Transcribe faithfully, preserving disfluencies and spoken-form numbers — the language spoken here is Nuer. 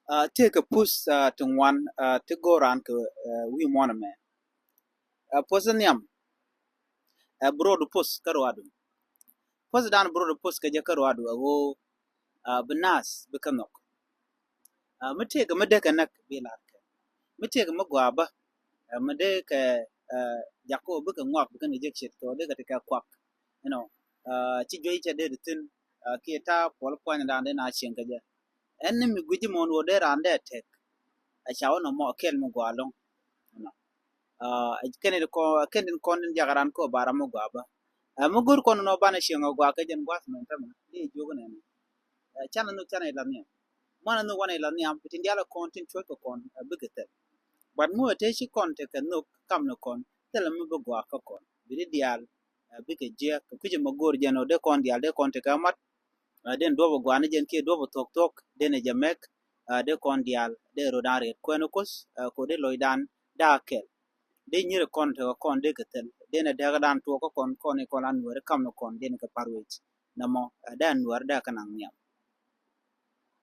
Tëëkɛ puɔ̱th ti ŋuan ti go̱o̱r raan kɛ wi̱i̱ muɔ̱ɔ̱n ɛmɛ. Puɔ̱th in nhiam, bi rɔɔdu puɔ̱th kä ruaadu. Puɔ̱th dan bi rɔɔdu puɔ̱th kɛ jɛ kä ruaadu ɛ ɣöö bi naath bikɛ nhɔk. Mi tëëkɛ mi dee kɛ näk bi lar kɛ, mi tëëkɛ mi gɔaa bä, mi dee kɛ jak kɛ ɣöö bikɛ ŋɔak bikɛ ni jek ce̱tkɛ ɣöö dee kɛ ti kɛ kuak. Inɔ, ci juey cɛ dee di thi̱n kiɛ ta̱a̱ puɔl puɔ̱ny dan dee na cieŋ kɛ jɛ. Ɛn ni mi gui̱ci mɔn wä dee raan dee tek. A ca wä nɔmɔ kɛl mi gɔaa lɔŋ. Kɛn in kɔn, kɛn in kɔn in jakä raan kɔ ba ram mi gɔaa bä. Ɛ mi go̱r kɔn nɔ banɛ cieŋ a gɔaa kɛ jɛn gua̱th mɛn tämɛ. Dee jiök nɛn. Canɛ nhök canɛ ila nhiam. Manɛ nhök wanɛ ila nhiam, bi tin diaal kɔn tin cuɔ̱c kɛ kɔn bikɛ thil. But ŋu ɛ tëë ci kɔn tekɛ nhök kam ni kɔn, thilɛ mi bi gɔaa kä kɔn. Bi di diaal bikɛ jiɛk kɛ kui̱c ɛmɛ go̱o̱r jɛn ɔ dee kɔn diaal dee kɔn tekɛ mat. Den duɔp ɛ gɔaa ni jɛn kiɛ duɔp ɛ thuɔ̱k thuɔ̱k den ɛ jɛ mɛk. Dee kɔn diaal dee rot dan riɛt kuɛn ɛ kuoth kɛ dee lɔcdan daa kɛl. Dee nyir ɛ kɔn tekɛ kɔn dee kɛ thil den ɛ dɛk dan tuɔɔk kä kɔn kɔn i̱ kɔn la nuɛɛri kam ni kɔn den kɛ par wec. Nɛmɔ ɛ dee nuɛɛri dee kɛ naŋ nhiam.